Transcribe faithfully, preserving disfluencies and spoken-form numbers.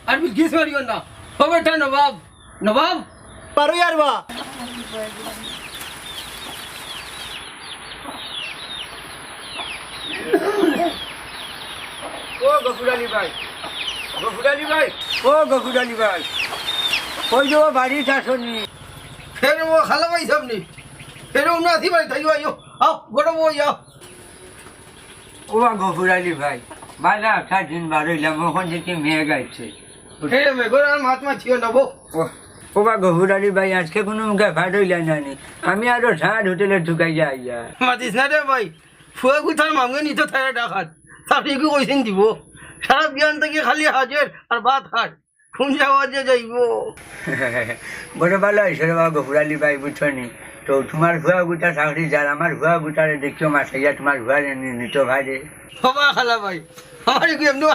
আর বিলকিস মারিও না। ও বেটা নবাব, নবাব। পারো ইয়ার বা। ও গফুর আলী ভাই, গফুর আলী ভাই, ও গফুর আলী ভাই, ওই যে ও বাড়িত আছনি। ফের ও খালা ভাই সামনে, ফের ও নাতি ভাই থাইও আইও, আও, গরম হইয়া। ও বা গফুর আলী ভাই, বালা একটা দিন বার হইলাম, ওখান থেকে মেঘ আইছে। এ মেঘর আর মাত মাতিও না বো। ও, ও বা গফুর আলী ভাই, আজকে কোনো মুখে ভাত হইলা না নি? আমি আরো সাত হোটেলে ঢুকাই যাই ইয়া। মাতিস না রে ভাই, ফুয়া গুতার মামে নিত তারা ডাকাত। চাকরি কি কইছেন দিব? সারা বিয়ান থেকে খালি হাজের আর ভাত খার। কোন যাওয়া যে যাইব? বড় ভালা হইছে রে বা গফুর আলী ভাই, বুঝছো নি? তো তোমার ফুয়া গুতা চাকরি যার, আমার ফুয়া গুতারে দেখিও মাসাইয়া তোমার ফুয়ারে নি-, নিত ভাইরে। হবা খালা ভাই, আমার কি এমনি